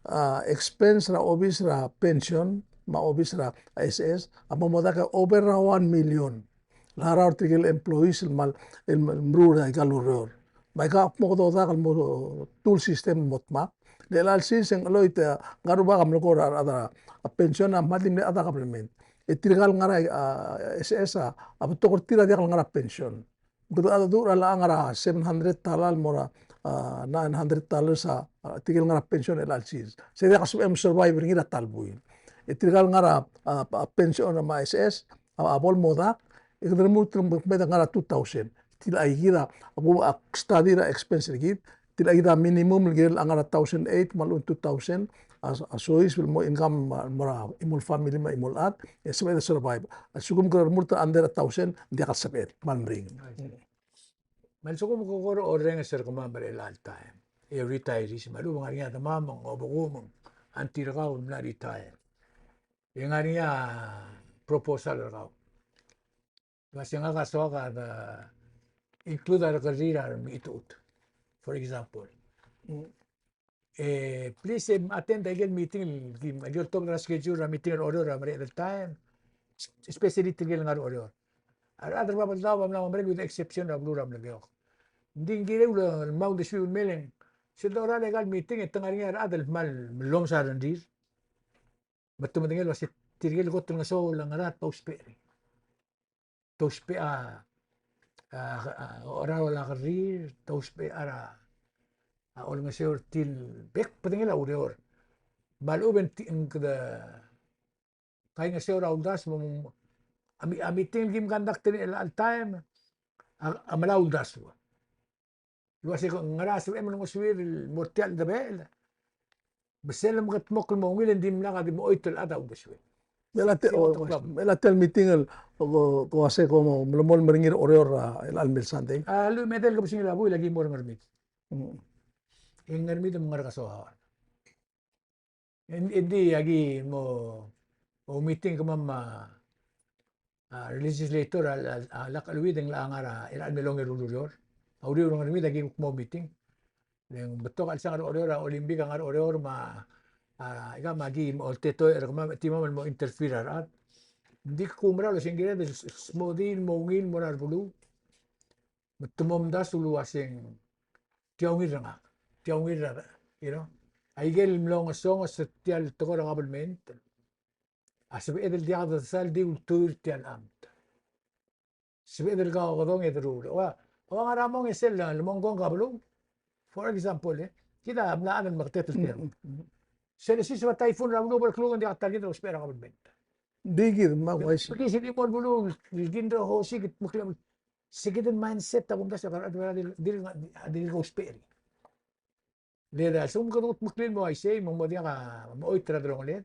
a, expense er a obis er a pension me a obis er a S S a mo modak e over er a one million el harau er tirke el employees el kmal, el meruul er aika el ureor. Me aika a kmo dodak el mo tuu el system el mo dmak. Le chelecha el sils e ng cheloit e ngka el rubak a mle ko er a, a, a pension a kmal di mle chad er a government. E tirka el ngar er a, a, S S a, a betok er tir a diak el ngar er a pension. Kede a dedu er a ngar er a seven hundred dollar el mo er a, a, nine hundred dollars a, a, tirke el ngar er a pension er chelecha el sils. Se diak a sebechem el survive er ngii er a ta el buil. E tirka el ngar er a, a, a, pension me a S S a, a bo el modak, e kede remurt el kmeed a ngar er a two thousand. Tia kid a, a bo ak study er a expense er kid, tia kid a minimum el kirel a ngar er a thousand eight me a lechub two thousand, a, a soiseb el mo income, a, mo er a chimo el family me a chimo el chad, e sebeched el survive. A lsekum ke remurt er a under a thousand, ng diak el sebeched, kmal meringel. Me a lsekum ke kora orrenges er kemam er chelecha el taem, e retirees, me a lechub e ng ngar er ngii a demam, me ng obekum, me ng auntie er kau el mla retire. E ng ngar er ngii a proposal er kau. Uase ngak a soak a de include a rekerrir a remechitechut, for example. Mm. E, please, em, attend a ikel meeting el kim, el oltobed er a schedule er a meeting er a Oreor er a mereched el taem, especially tirke el ngar er a Oreor. A rechad er a Babeldaob a mla mo merek with the exception er a beluu er a Melekeok. Ng di ng kirel el mo uldesuir el mei el, sel dorael aika el meeting e te ngar er ngii a rechad el kmal mellomes a rengrir. Me te medengei el uase tirke el kot el ngeso el ngar er a, te ousbech er ngii. Te ousbech a, a, a, orau el kerrir, te ousbech a, a olengeseu er tir el bek el bedengel a ureor. Me a lechub e ng ti-, ng kede kaingeseu er a uldasu, me ng, a mi-, a meeting el kim conduct er chelecha el taem a, a melai a uldasu. El uase ng ngera a sebechem el ngosuir el mo er tia el chedebechel. Me sel lemekedmokl el mo ungil e ng dimlak a di mo choit el chad a uldesuir. Me a tia, me a tia el meeting el ko, ko uase ko mo melemolem er ngii er a Oreor er a chelecha el mei el Sunday. A lluich me a edei el kebesengil a buil a ki mo er a Ngermid. Mm. E Ngermid me ng ngar er a kesoaol. Ng, ng di aki mo, mo meeting kemam me a, a, legislator a, a, a lak cheleuid e ng locha ngar er a, er a chelecha el mei el ongeru el ureor. A uriul er a Ngermid aki kuk mo meeting. Le ng betok a chelsang er a Oreor, a Olympic a ngar er a Oreor me a, a, ika me aki mo oltetok er kemam, e di mem el mo interfere er a rechad. Ng di kumerang el uase ng kired el s-, smodii el mo ungil el mo er a rebeluu. Me te mo omdasu el uaseng tia ungil er ngak, tia ungil er a, you know, a ikel mlo ngesonges er tia el tekoi er a kabelment a sebeched el diak de sal di ultuil er tia el amt. Sebeched el kaukedong e deruul. Ua, ua ngar er a mong e sel le mong kong ka beluu. For example, e, kid a mla chad el meketet el tia. Mm, mm, mm. Sel lsiseb a typhoon er a beluu, bo er a klungel e ng diak a ta el kid el ousbech er a kabelment. Di kid, me a uaisei. Kid sel di mo er a beluu, el kin er a hosik, kid meklou. Se kid el mindset a kumdasu e kede, di, di, di, di ousbech er ngii. Le a lsekum kede kudmeklii el mo uaisei, me ng mo diak a, mo choit er a delongeled.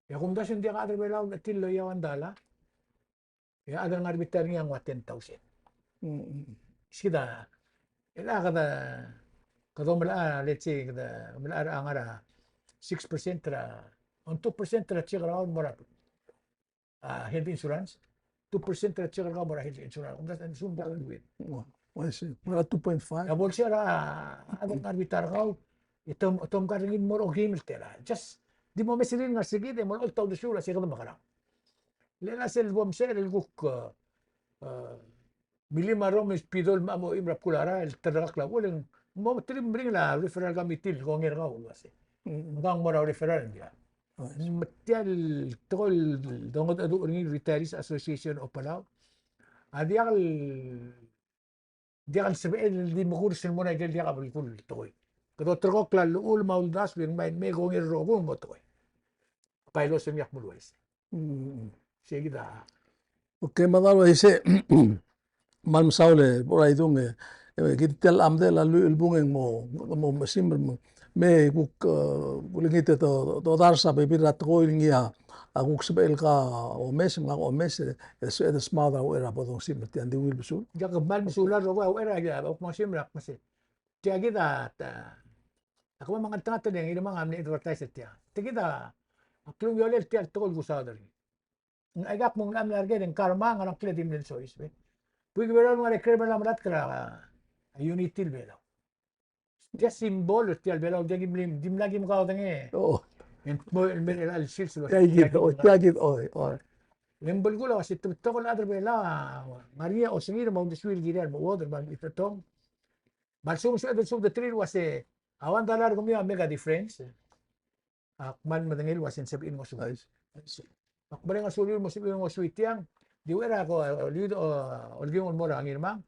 E a kumdasu e ng diak a chad er a Belau el chetil el loia one dollar. E a chad el ngar er a bita er ngii a nguu a ten thousand. Mm, mm. Sei kid a, e le kede, kede omelai, let's say, kede omelai er a ngar er a six percent er a, on two percent er a check er kau el mo er a, a, health insurance, two percent er a check er kau el mo er a health insurance. Kumdasu e ng sum diak el win. Oh, I see. Mo er a two point five. E a bo lsebechir a, a chad el ngar er a bita er kau, e te, te omkar er ngii el mo er a okeim el tela. Just, di mo omes er ngii el ngar er se kid, e mo olecholt a uldesuel el uase kede mekerang. Le a sel bo msecher el kuk, e, milim a rrom el spidol me a mo oim er a bkul a rael el terrekakl a uchul e ng mo meterim meringel a referral committee el kongei er kau el uase, mm, ng kang mo er a referral el ngikel. Oh, I see. Me tia el tekoi el dongedecheduch er ngii el Retirees Association of Palau a diak el, diak el sebeched el di mekurs el mo er a ikel diak a belkul el tekoi. Kede ulterekokl a llechul me a uldasu e ng mei, mei kongei el rokui el mo tekoi. Bylaws er ngii a kmo el uaisei. Mm. Sei kid a. Okay, me a dal uaisei, kmal mesaul e Boraidung e, e kid tia el chemdel a lluich el bung e ng mo, mo mesimer me, me kuk, e, kulengit e do, do, dodars a bebil er a tekoi el ngii a, a kuk sebechel ka omes, me ngak a omes, e, e sebeched el smaod er a uchei er a bo dongesimer tia, ng di Will Besul. Diak, kmal mesulang el rokui a uchei er a, a kuk mesimer a kmesei. Tia kid a, ta, a kemam a ngeltengat el ngii me a mle advertise er tia. Tia kid a klungiolel tia el tekoi el kusaod er ngii. Ng aikak mo ng mla er ker e ng karmang a ngklel di mle soiseb. Buik Belau el ngar er a ikrel Belau a melatk er a unity el Belau. Tia symbol er tia el Belau, tia kim mle, dimlak kim kaodengei. Oh. E ng mo el mei er a chelecha el sils el uasei. Tia kid, oh, tia kid, oh, oh. E ng belkul a uasei te betok el chad er Belau a ngar er ngii a osengir me a uldesuir el kirir el mo chuodel me a mechitechutang. Me a lsekum ng sebeched el subed er tir el uasei a one dollar er kemiu a make a difference. Ak kmal medengei el uasei ng sebechir el ngosuir. Ais. Ak mereng a sulir el mo sebechir el ngosuir tiang. Di uchei er a ko, a, liud, a, olkiung el mo er a Ngirmang.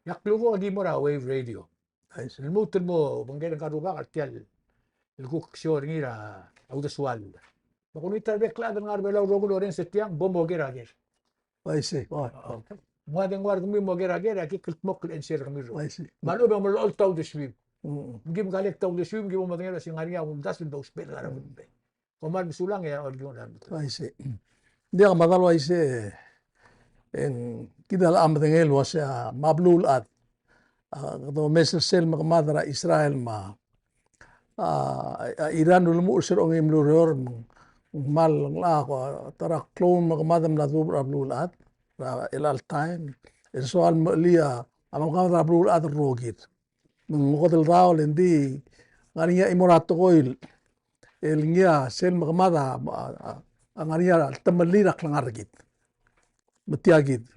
E ak klukuk e aki mo er a Wave Radio. Ais. El lmuut el mo obengkel ngka el rubak er tia el kuk show er ngii er a uldesual. Me ak olengit er a rebek el chad el ngar er a Belau el rokui el orrenges er tiang, bo moker a ker. Uaisei, oi, oi. Ng ua di ng ua er kemiu moker a ker, e aki kldmokl el answer er kemiu el rokui. Uaisei. Me a lechub e ng melechol a uldesuiu. Mm. Ng kim collect a uldesuiu, me ki bo medengei el uasei ng ngar er ngii a uldasu el dousbech el ngar er a Pohnpei. Kom kmal mesulang e olkiung el. Uaisei. Ng diak a medal uaisei, e ng kid a locha medengei el uasei a, me a beluulechad a, kede omes er sel mekemad er a Israel me a, a, Iran el ulemuchel er se er a ongeim el ureor, me ng kmal ngak a, ta er a klou el mekemad el mla duubech er a beluulechad er a chelecha el taem. E soal mechelii a mekemad er a beluulechad el rokir. Me ng okedeldaol e ng di ngar er ngii a chimo er a tekoi el ngii a sel mekemad a, a, a ngar er ngii a temellii er a klengar er kid. Me tia kid.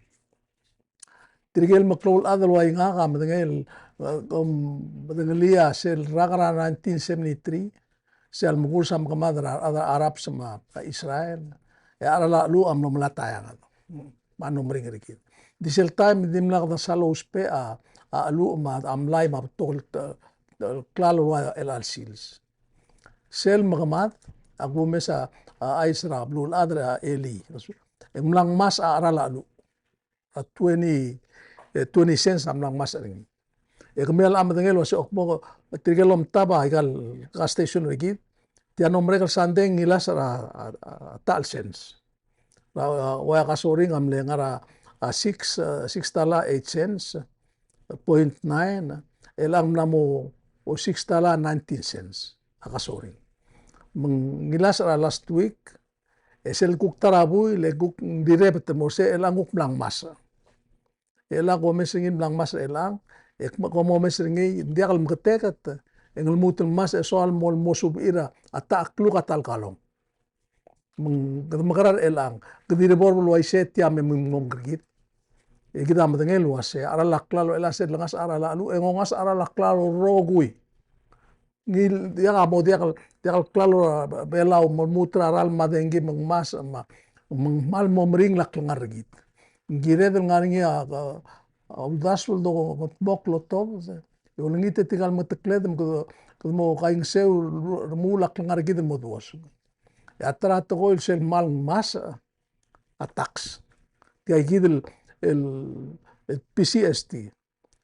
Tirke el meklou el chad el ua ngak a medengei el, e, kom medengelii a sel rak er a nineteen seventy-three, sel mekurs a mekemad er a, a, Arabs me a Israel. E a cheral a cheluch a mlo melatk a eanged. Me a mlo meringel er kid. Di sel taem e dimlak de sal ousbech a, a cheluch me a mlai me a betok el, el klalo el ua chelecha el sils. Sel mekemad, a kumes a, a chais er a beluulechad er a elii. E ng mla ngmasech a cheral a cheluch. A twenty, e, twenty cents a mla ngmasech er ngii. E kemiu a locha medengei el uasei kmo, tirke el omtab a ikal gas station er kid, tia el mlo merek el sandei e ng ngilasech er a, a, a, a ta el cents. A, a, ua a gasoline a mle ngar er a, a, six, a, six dollar eight cents, point nine, e chelechang a mla mo, o six dollar nineteen cents a gasoline. Me ng ngilasech er a last week, e sel kuk ta er a buil, e kuk ng di rebet el mo er sei, e chelechang kuk mla ngmasech. E chelechang kom omes er ngii el mla ngmasech er chelechang, e kom omes er ngii, ng diak el meketeket, e ng lmuut el ngmasech, e soal mo, mo subechir a ta el kluk a ta el kalong. Me ng, kede mekerang er chelechang, kede di bo el uaisei tia me ng mo er kid. E kid a medengei el uasei, a cheral a klalo er chelechang sel lengasech a cheral a cheluch, e ng ongasech a cheral a klalo el rokui. Ng diak a mo diak el, diak el klalo er a Belau, mo lmuut er a cheral me a dengki me ng ngmasech, me ng kmal mo meringel a klengar er kid. Ng kired el ngar er ngii a, a, a uldasu el do, kldmokl el otobed, e olengit e tirka el mengetekled, me kede, kede mo kaingeseu el remuul a klengar er kid el mo duosuk. E a ta er a tekoi el sel kmal ngmasech a tax. Tia kid el, el, el P C S T.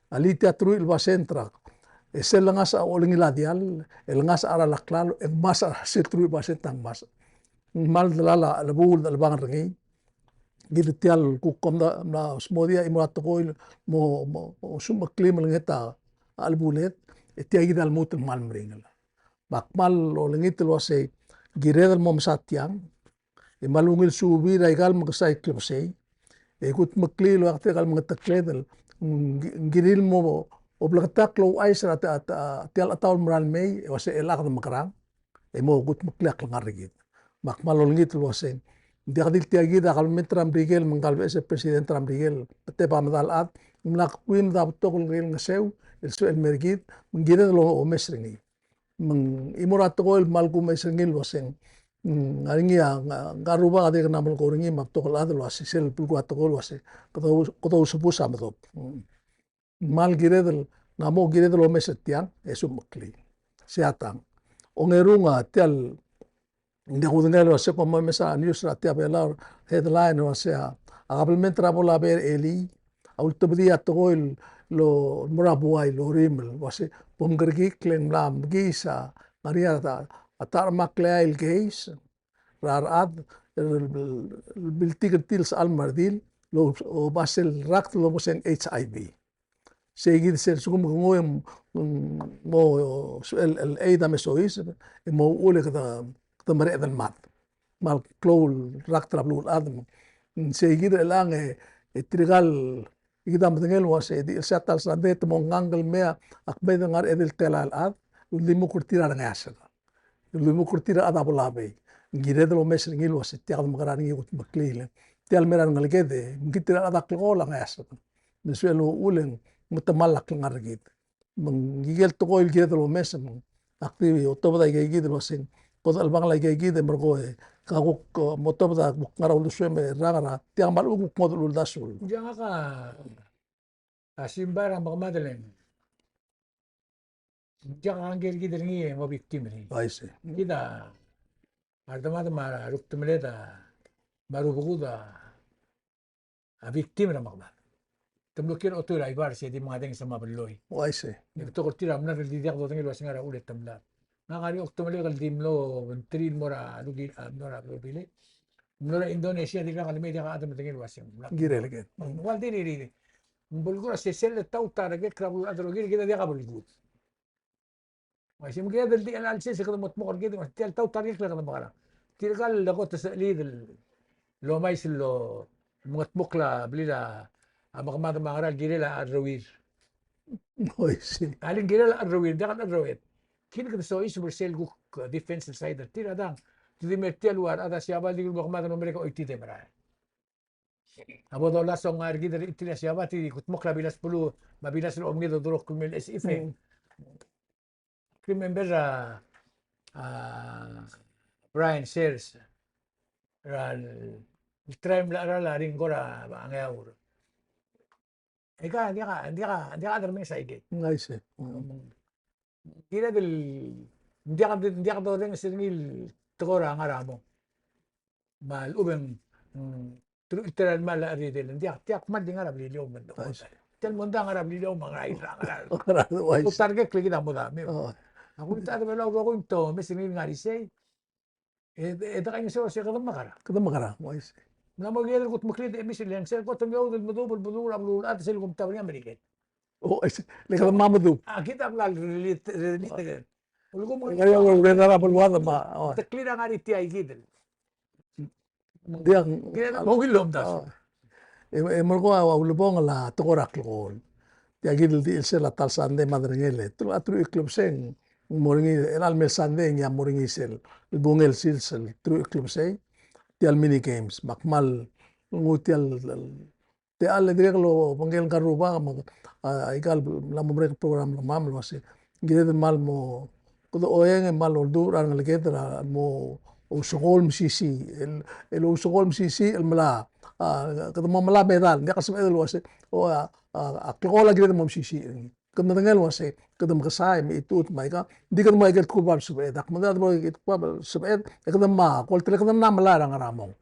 A lii tia teruich el basent er a, e sel lengasech a olengil a diall, e lengasech a cheral a klalo, e ngmasech a sel teruich el basent a ngmasech. Ng kmal delal a chelebuul el chelebangel er ngii. Kid tia el kuk kom mla smodii a chimo er a tekoi el mo, mo, mo smecheklii me lenget a chelebuled, e tia kid a lmuut el kmal meringel. Me ak kmal olengit el uasei, kired el mo mesa tiang, e me a lungil suub er a ikal mekesai klebesei, e kudmeklii el ua tirka el mengetekled el, ng, ng kirir el mo, mo bleketakl el ouchais er a, a, a, tia el chetaol el mera el mei, e uasei chelecha kede mekerang, e mo kudmeklii a klengar er kid. Me ak kmal olengit el uasei, ng diak di le tia kid a kabelment er a Merikel, me ngka el beches el president er a Merikel, me te ba medal chad, ng mla kuk mei me da betok el ngeseu, el sebechel el mer kid, me ng kired el omes er ngii. Me ng chimo er a tekoi el kmal kumes er ngii el uaseng, mm, ngar er ngii a, nga, ngar er a rubak a dirk mla melekoi er ngii me a betok el chad el uasei, sel belkul a tekoi el uasei, kede, kede ousebus a medobk. Mm. Kmal kired el, ng mo kired el omes er tiang, e smecheklii. Sei a tang. Ongerung a tia el, ng diak kudengei el uasei kom omes a news er a tia Belau, headline el uasei a, a kabelment er a Bola Bel Eli, a ultebedii a tekoi el mo er a buai el orimel, el uasei, bo mkerekikl e ng mla mekiis a, ngar er ngii a, a ta er a Maklea el keis er a rechad, el, el, el biltik er tir el sechal me a redil, el, oba sel rakt el oboseng H I V. Sei kid sel lsekum ke nguu e mo, mo, el, el, el aid a me soiseb, e mo uchul e kede, kede mereched el mad. Me a klou el rakt er a beluulechad. Sei kid er chelechang e, e tirka el, kid a medengei el uasei, di el sel ta el sandei te mo ngkang el mei a kmeed el ngar er a edei el telael el chad, uldimukl er tir a rengeasek. Uldimukl er tir a rechad a bo labei. Ng kired el omes er ngii el uasei tia kede mekerang er ngii el kudmeklii. Tia el mei er a rengeleked e, me ng kid tir a rechad a klekool a ngeasek. Me ng sebechel uchul e ng metemall a klengar er kid. Me ng ikel tekoi el kired el omes me ng ak di otobed a ikeikid el uaseng, bo dechelebangel a ikeikid e merekong e, ka kuk, eh, mo otobed a kuk ngar er a uldesuem e rang er a, tiang me a lechub kuk ngodech el uldasu. Ng diak a, a simbai er a mekemad el ng diak a ngii el kid er ngii e mo victim er ngii. I see. Kid a, a redemad me a rukdemeled a, me a rubekud a, a victim er a mekemad. Te mlo kiei er a otuil a Ibar se di mengadengei se me a belloi. Oh, I see. E betok er tir a mlad el di diak dodengei el uasei ngar er a uchul e te mlad. Ngak a di okdemelek el di mlo bentrii el mo er a lukil, a, mlo er a lukil. Mlo er a Indonesia, dirkak el mei, diak a chad el medengei el uasei ng mlad. Ng kirel kid. Ng ua el di, di, di, di. Ng belkul a sesei el taut a rekek er a beluulechad el rokir, kid a diak a belkul. Uaisei me ng kired el di chelecha el sils e kede mo dmokl er kid, me tia el taut a rekek el kede mekerang. Tirka el kot el sechelid el omais el mengetmokl a blil a mekemad me a ngera el kirel a cherreuir. Uaisei. A le ng kirel a cherreuir, diak a cherreuir. Kid kede soiseb er sel kuk defense side er tir a dang. Te di mer tia el ua rechad er a Siabal di kuk mekemad el mo merek a choitii e merael. A bo dolasong a rekid er a Italy a Siabal, te di kudmokl a bilas beluu, me a bilas el omenged el dolekoi el mei el S F. Mm. Remember a, a, Brian Sears, er a, el try el mla cheral a ringel er a Ngeaur. Ika, ng diak a, ng diak a, ng diak a chad el mesa ikei. Ng uaisei. Mm. Kired el, ng diak, ng diak dorrenges er ngii el tekoi er a ngar er a mong. Me a lechub e ng, mm, teruich el telael el mla er a redil, ng diak, tia kmal di ngar er a Beliliou me ng. Tia el mondai a ngar er a Beliliou me a ngar er a Irrai, ngar er a. Ngar er a, uaisei. Target el kid a mo damiu. Oh. Ak ultuil a chad er a Belau el rokui me te omes er ngii el ngar er isei. E, e dekaingeseu el uasei kede mekerang. Kede mekerang, uaisei. Ng mla mo kired el kudmeklii e te omes er ngii, e ng sel kot el meoud el meduub el meduub er a beluulechad sel kumtab er ngii a Merikel. Oh, uaisei. Le kede mo meduub. A, kid a mla relate, relate. Ulekum ngar er a, ngar er a beluad me a, oh. Te clear a ngar er tia ikid el. Diak. Kid a mo ungil el omdasu. Oh. E, e merekong a ulebongel a tekoi er a klekool. Tia kid el di chelsel a ta el sandei me a derengel e. Teru, a teruich el klebesei e ng mo er ngii, el mei el sandei e ng mo er ngii sel, el bungel sils el teruich el klebesei. Tia el mini games. Me ak kmal nguu tia el, el Te a le dirrek el obengkel ngka el rubak me, a, aika el mla mo merek el program er kemam el uasei, kired el kmal mo, kede oeng e kmal oldurech a rengeleked er a mo ousekool el mesisiich, el, el ousekool el mesisiich el melai, a, kede mo melai a medal, ng diak el sebeched el uasei, o, a, a, a klekool a kired el mo mesisiich er ngii. Kede medengei el uasei, kede mekesai, me chitechut me aika, ng di kede mo aike el tkubab el sebeched, ak medengei el tkubab el sebeched, e kede mo, ko el tele kede mla melai er a ngar er a mong.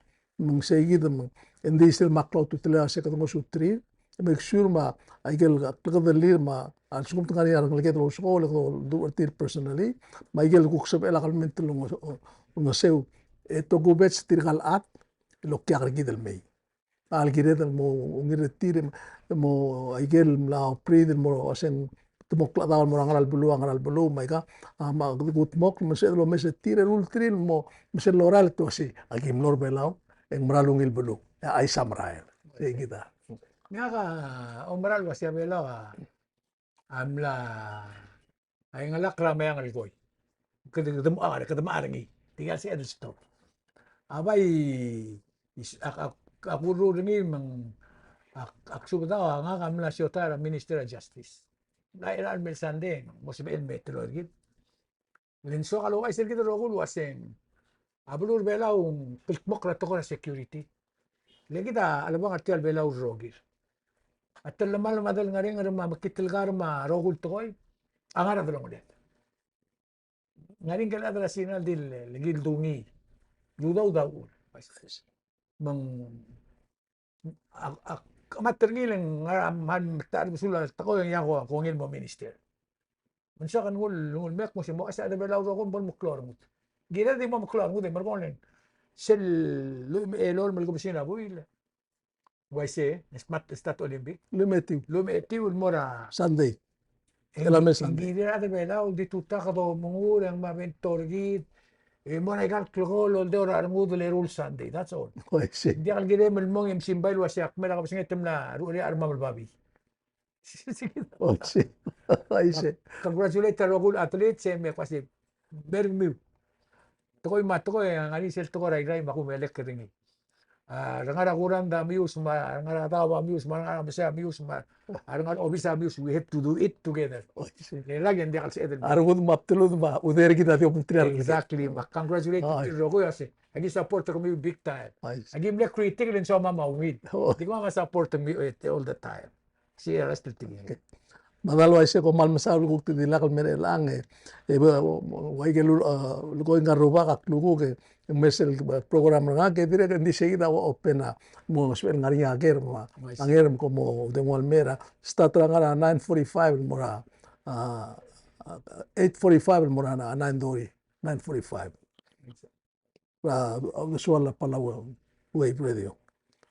Me ng sei kid me ng di sel mle klou a ultutelel a se kede mo suterir, e make sure me aike el klekedellir me a lsekum te ngar er ngii a rengeleked el ousekool e kede oldurech er tir personally, me aike el kuk sebechel a kabelment el onge-, ongeseu e tokubets tirka el chad el okiak er kid el mei. A le kired el mo ungil er tir, mo aike el mla obrir el mo uaseng te mo klechedaol el mo er a ngara el beluu, a ngara el beluu, me aika, a, me a kudmokl me sebeched el omes er tir el ultuil el mo, me sel lorael el te uasei, aki mlo er a Belau, e ng mera el ungil beluu, e a chais a merael. Sei kid a. Ngak a oumera el uasei a Belau a, a mla, a ingelakl er a meang el koi. Kede, kede mo, a, kede mo er ngii. Tirka el sebeched el stop. A bai, is, ak, ak, ak urruul er ngii me ng, ak, ak subedau a ngak a mla siotai er a Minister of Justice. Ng mla er a mei el sandei, mo sebechel el me teloi er kid. Le ng soak el ouchais er kid el rokui el uaseng, a beluu er a Belau a kldmokl er a tekoi er a security. Le kid a chelebangel er tia el Belau el rokir. A telemall me a delengerenger me a mekngit el kar me a rokui el tekoi a ngar er a delongeled. Ng ngar er ngii a chad er a Sina el di le, le kildungii. Udoud a uchul. Me ng, a, a, a kmal er ngii el ngar er a, me a ta er a besul a tekoi e ng ko, kongei el mo minister. Me ng soak el nguu, nguu el mei e kmo se mo, a chad er a Belau el rokui me bo lemeklou a rengud. Kired el di mo meklou a rengud e merekong e le ng sel lluich me a elolem el kebesengil a buil. Uaisei, e start, start Olympic. Lumetiu. Lumetiu el mo er a Sunday. E, el a mei Sunday. Ng kirir a rechad er a Belau el di tutau e domengur e ng mentor er kid. E mo er aika el klekool el oldeu er a rengud el eru el Sunday. That's all. Uaisei. Ng diak el kirem el mong e msimbai el uasei ak mei er a kebesengei e te mla ruchellii a chermam el babii. Uaisei. Uaisei. Congratulate er a rokui el athletes e me kmo uasei, me er kemiu. Tekoi me a tekoi, e ng ngar er ngii sel tekoi er a Irrai me a kumelekl er ngii. A, re ngar er a kurangd a meius, me a re ngar er a daob a meius, me a re ngar er a mesa a meius, me a re ngar er a obis a meius, we have to do it together. Uaisei. E lak e ng diak el sebeched el. A rengud me a bdelud me a uderekid a di obengterir a rengud. Exactly, me a congratulate er tir el rokui el uasei. Aki support er kemiu big time. Uaisei. Aki mle critic el ng soam a ungil. Oh. Di kemam a support er kemiu, e, all the time. Sei a last thing. Okay. Me a Dal, uaisei, kom kmal mesaul el kuk di lak el mei er chelechang, e, e, ua, ua, ua ikel, e, leko ngka el rubak a klukuk e, e mes el, e, program er ngak e dirrek e ng di sei kid a ua open a mo sebechel ngar er ngii a ker me a, uaisei, a ker me kom mo dengua el mei er a, start er a ngar er a nine forty-five el mo er a, a, a, eight forty-five el mo er a nine thirty, nine forty-five. Er a, a, soal er a Palau Wave Radio.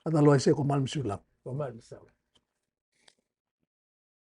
A Dal, uaisei, kom kmal mesulang. Kom kmal mesaul.